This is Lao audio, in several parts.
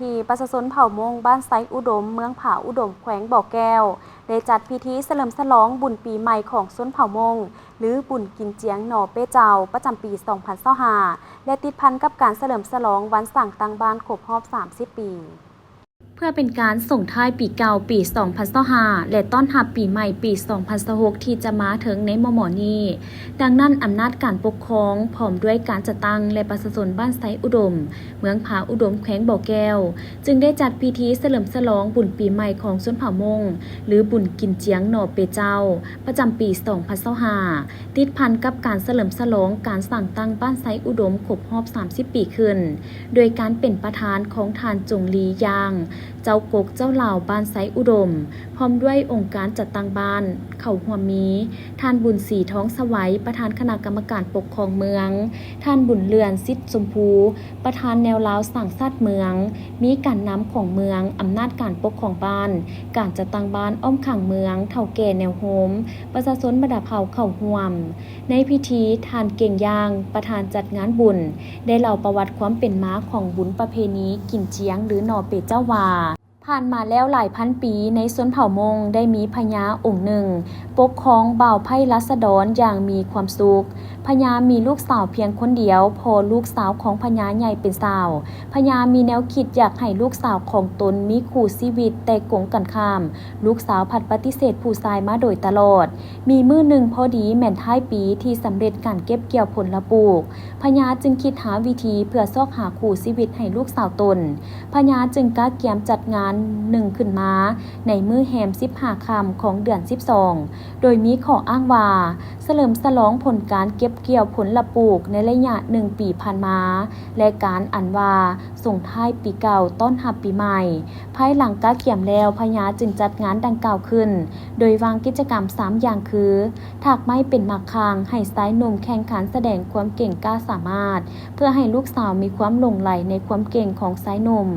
ທີ່ປະຊາຊົນເຜົ່າມົ້ງບ້ານໄຊອຸດົມ ເມືອງຜາອຸດົມ ແຂວງບໍ່ແກ້ວ ໄດ້ຈັດພິທີສະເຫຼີມສະຫຼອງບຸນປີໃໝ່ຂອງຊົນເຜົ່າມົ້ງ ຫຼື ບຸນກິນຈຽງໜໍເປເຈົ້າ ປະຈຳປີສອງພັນຊາວຫ້າ ແລະ ຕິດພັນກັບການສະເຫຼີມສະຫຼອງວັນສ້າງຕັ້ງບ້ານຄົບຮອບສາມສິບປີ. ເພື່ອເປັນການສົ່ງທ້າຍປີເກົ່າປີສອງພັນຊາວຫ້າ ແລະ ຕ້ອນຮັບປີໃໝ່ປີສອງພັນຊາວຫົກ ທີ່ຈະມາເຖິງໃນມໍ່ໆນີ້, ດັ່ງນັ້ນ ອຳນາດການປົກຄອງ ພ້ອມດ້ວຍການຈັດຕັ້ງ ແລະ ປະຊາຊົນບ້ານໄຊອຸດົມ ເມືອງຜາອຸດົມ ແຂວງບໍ່ແກ້ວ ຈຶ່ງໄດ້ຈັດພິທີສະເຫຼີມສະຫຼອງບຸນປີໃໝ່ຂອງຊົນເຜົ່າມົ້ງ ຫຼື ບຸນກິນຈຽງໜໍເປເຈົ້າ ປະຈຳປີສອງພັນຊາວຫ້າ ຕິດພັນກັບການສະເຫຼີມສະຫຼອງການສ້າງຕັ້ງບ້ານໄຊອຸດົມຄົບຮອບສາມສິບປີຂຶ້ນ, ໂດຍການເປັນປະທານຂອງທ່ານ ຈົງລີ ຢ່າງ ເຈົ້າກົກເຈົ້າລາວບ້ານໄຊອຸດົມ, ພ້ອມດ້ວຍອົງການຈັດຕັ້ງບ້ານ ເຂົ້າຮ່ວມມີ ທ່ານ ບຸນສີ ທອງສະໄຫວ ປະທານຄະນະກຳມະການປົກຄອງເມືອງ, ທ່ານ ບຸນເລື່ອນ ສິດຊົມພູ ປະທານແນວລາວສ້າງຊາດເມືອງ, ມີການນຳຂອງເມືອງ, ອຳນາດການປົກຄອງບ້ານ, ການຈັດຕັ້ງບ້ານອ້ອມຂ້າງເມືອງ, ເຖົ້າແກ່ແນວໂຮມ, ປະຊາຊົນບັນດາເຜົ່າເຂົ້າຮ່ວມ. ໃນພິທີ, ທ່ານ ເກັ່ງ ຢ່າງ ປະທານຈັດງານບຸນ ໄດ້ເລົ່າປະຫວັດຄວາມເປັນມາຂອງບຸນປະເພນີກິນຈຽງ ຫຼື ໜໍເປເຈົ້າວ່າ, ຜ່ານມາແລ້ວຫຼາຍພັນປີ, ໃນຊົນເຜົ່າມົ້ງໄດ້ມີພະຍາອົງໜຶ່ງ ປົກຄອງບ່າວໄພ້ລາຊະດອນຢ່າງມີຄວາມສຸກ. ພະຍາມີລູກສາວພຽງຄົນດຽວ, ພໍລູກສາວຂອງພະຍາໃຫຍ່ເປັນສາວ, ພະຍາມີແນວຄິດຢາກໃຫ້ລູກສາວຂອງຕົນມີຄູ່ຊີວິດ, ແຕ່ກົງກັນຂ້າມ, ລູກສາວພັດປະຕິເສດຜູ້ຊາຍມາໂດຍຕະຫຼອດ. ມີມື້ໜຶ່ງພໍດີແມ່ນທ້າຍປີທີ່ສຳເລັດການເກັບກ່ຽວຜົນລະປູກ, ພະຍາຈຶ່ງຄິດຫາວິທີເພື່ອຊອກຫາຄູ່ຊີວິດໃຫ້ລູກສາວຕົນ. ພະຍາຈຶ່ງກະກຽມຈັດງານໜຶ່ງຂຶ້ນມາໃນມື້ແຮມສິບຫ້າຄ່ຳຂອງເດືອນສິບສອງ ໂດຍມີຂໍ້ອ້າງວ່າ ສະເຫຼີມສະຫຼອງຜົນການເກັບກ່ຽວຜົນລະປູກໃນໄລຍະໜຶ່ງປີຜ່ານມາ ແລະ ການອັນວ່າ ສົ່ງທ້າຍປີເກົ່າ ຕ້ອນຮັບປີໃໝ່. ພາຍຫຼັງກະກຽມແລ້ວ, ພະຍາຈຶ່ງຈັດງານດັ່ງກ່າວຂຶ້ນ ໂດຍວາງກິດຈະກຳສາມຢ່າງຄື ຖາກໄມ້ເປັນໝາກຂ່າງ, ໃຫ້ຊາຍໜຸ່ມແຂ່ງຂັນສະແດງຄວາມເກັ່ງກ້າສາມາດ ເພື່ອໃຫ້ລູກສາວມີຄວາມຫຼົງໄຫຼໃນຄວາມເກັ່ງຂອງຊາຍໜຸ່ມ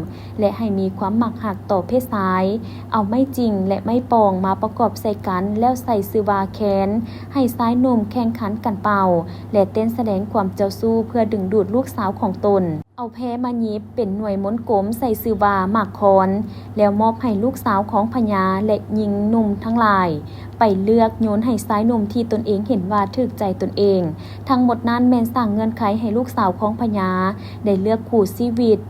ແລະ ໃຫ້ມີຄວາມມັກຮັກຕໍ່ເພດຊາຍ, ເອົາໄມ້ຈິງ ແລະ ໄມ້ປ່ອງມາປະກອບໃສ່ກັນ ແລ້ວໃສ່ຊື່ວ່າແຄນ, ໃຫ້ຊາຍໜຸ່ມແຂ່ງຂັນກັນເປົ່າ ແລະ ເຕັ້ນສະແດງຄວາມເຈົ້າຊູ້ເພື່ອດຶງດູດລູກສາວຂອງຕົນ. ເອົາແພມາຫຍິບເປັນໜ່ວຍມົນກົມໃສ່ຊື່ວ່າໝາກຄອນ ແລ້ວມອບໃຫ້ລູກສາວຂອງພະຍາ ແລະ ຍິງໜຸ່ມທັງຫຼາຍ ໄປເລືອກໂຍນໃຫ້ຊາຍໜຸ່ມທີ່ຕົນເອງເຫັນວ່າຖືກໃຈຕົນເອງ. ທັງໝົດນັ້ນແມ່ນສ້າງເງື່ອນໄຂໃຫ້ລູກສາວຂອງພະຍາໄດ້ເລືອກຄູ່ຊີວິດ.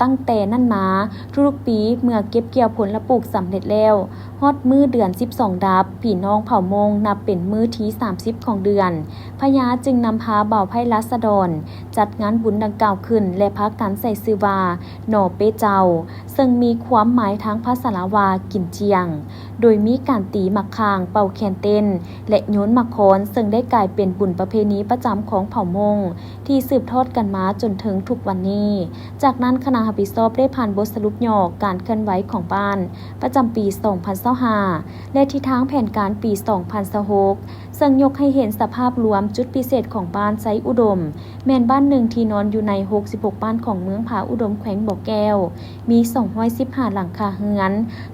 ຕັ້ງແຕ່ນັ້ນມາ, ທຸກໆປີເມື່ອເກັບກ່ຽວຜົນລະປູກສຳເລັດແລ້ວ, ຮອດມື້ເດືອນສິບສອງດັບ, ພີ່ນ້ອງເຜົ່າມົ້ງນັບເປັນມື້ທີສາມສິບຂອງເດືອນ, ພະຍາຈຶ່ງນຳພາບ່າວໄພ້ລາຊະດອນ ຈັດງານບຸນດັ່ງກ່າວຂຶ້ນ ແລະ ພາກັນໃສ່ຊື່ວ່າ ໜໍເປເຈົ້າ, ເຊິ່ງມີຄວາມໝາຍທາງພາສາລາວວ່າ ກິນຈຽງ, ໂດຍມີການຕີໝາກຂ່າງ, ເປົ່າແຄນເຕັ້ນ ແລະ ໂຍນໝາກຄອນ, ເຊິ່ງໄດ້ກາຍເປັນບຸນປະເພນີປະຈຳຂອງເຜົ່າມົ້ງ ທີ່ສືບທອດກັນມາຈົນເຖິງທຸກວັນນີ້. ຈາກນັ້ນ, ຄະນະຮັບຜິດຊອບໄດ້ຜ່ານບົດສະຫຼຸບຫຍໍ້ການເຄື່ອນໄຫວຂອງບ້ານປະຈຳປີສອງພັນຊາວຫ້າ ແລະ ທິດທາງແຜນການປີສອງພັນຊາວຫົກ ເຊິ່ງຍົກໃຫ້ເຫັນສະພາບລວມຈຸດພິເສດຂອງບ້ານໄຊອຸດົມ ແມ່ນບ້ານໜຶ່ງທີ່ນອນຢູ່ໃນຫົກສິບຫົກບ້ານຂອງເມືອງຜາອຸດົມ ແຂວງບໍ່ແກ້ວ, ມີສອງຮ້ອຍສິບຫ້າຫຼັງຄາເຮືອນ,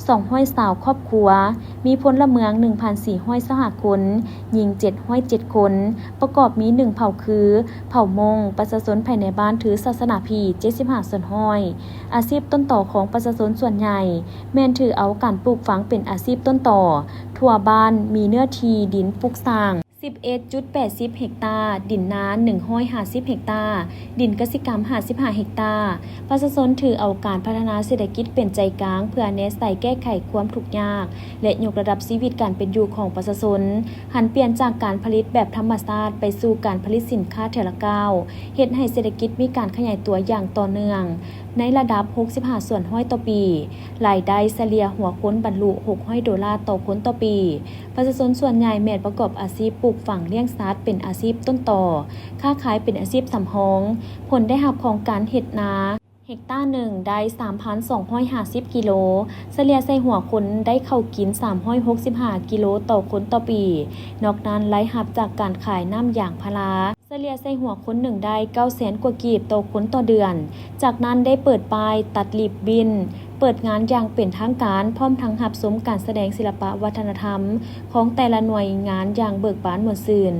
ສອງຮ້ອຍຊາວຄອບຄົວ, ມີພົນລະເມືອງໜຶ່ງພັນສີ່ຮ້ອຍຊາວຫ້າຄົນ, ຍິງເຈັດຮ້ອຍເຈັດຄົນ, ປະກອບມີໜຶ່ງເຜົ່າຄື ເຜົ່າມົ້ງ, ປະຊາຊົນພາຍໃນບ້ານຖືສາສະໜາພີເຈັດສິບຫ້າສ່ວນຮ້ອຍ. ອາຊີບຕົ້ນຕໍຂອງປະຊາຊົນສ່ວນໃຫຍ່ ແມ່ນຖືເອົາການປູກຝັງເປັນອາຊີບຕົ້ນຕໍ. ທົ່ວບ້ານມີເນື້ອທີ່ດິນປຸກສ້າງສິບເອັດຈຸດແປດສິບເຮັກຕາ, ດິນນາໜຶ່ງຮ້ອຍຫ້າສິບເຮັກຕາ, ດິນກະສິກຳຫ້າສິບຫ້າເຮັກຕາ. ປະຊາຊົນຖືເອົາການພັດທະນາເສດຖະກິດເປັນໃຈກາງ ເພື່ອແນໃສ່ແກ້ໄຂຄວາມທຸກຍາກ ແລະ ຍົກລະດັບຊີວິດການເປັນຢູ່ຂອງປະຊາຊົນ, ຫັນປ່ຽນຈາກການຜະລິດແບບທຳມະຊາດໄປສູ່ການຜະລິດສິນຄ້າເທື່ອລະກ້າວ, ເຮັດໃຫ້ເສດຖະກິດມີການຂະຫຍາຍຕົວຢ່າງຕໍ່ເນື່ອງໃນລະດັບຫົກສິບຫ້າສ່ວນຮ້ອຍຕໍ່ປີ. ລາຍໄດ້ສະເລ່ຍຫົວຄົນບັນລຸຫົກຮ້ອຍໂດລາຕໍ່ຄົນຕໍ່ປີ. ປະຊາຊົນສ່ວນໃຫຍ່ແມ່ນປະກອບອາຊີບປູກຝັງລ້ຽງສັດເປັນອາຊີບຕົ້ນຕໍ, ຄ້າຂາຍເປັນອາຊີບສຳຮອງ. ຜົນໄດ້ຮັບຂອງການເຮັດນາ ເຮັກຕາໜຶ່ງໄດ້ສາມພັນສອງຮ້ອຍຫ້າສິບກິໂລ, ສະເລ່ຍໃສ່ຫົວຄົນໄດ້ເຂົ້າກິນສາມຮ້ອຍຫົກສິບຫ້າກິໂລຕໍ່ຄົນຕໍ່ປີ. ນອກນັ້ນ, ລາຍຮັບຈາກການຂາຍນ້ຳຢາງພາລາ ສະເລ່ຍໃສ່ຫົວຄົນໜຶ່ງໄດ້ເກົ້າແສນກວ່າກີບຕໍ່ຄົນຕໍ່ເດືອນ. ຈາກນັ້ນໄດ້ເປີດປ້າຍ, ຕັດລິບບິ້ນ, ເປີດງານຢ່າງເປັນທາງການ, ພ້ອມທັງຮັບຊົມການສະແດງສິລະປະວັດທະນະທຳຂອງແຕ່ລະໜ່ວຍງານຢ່າງເບີກບານມ່ວນຊື່ນ.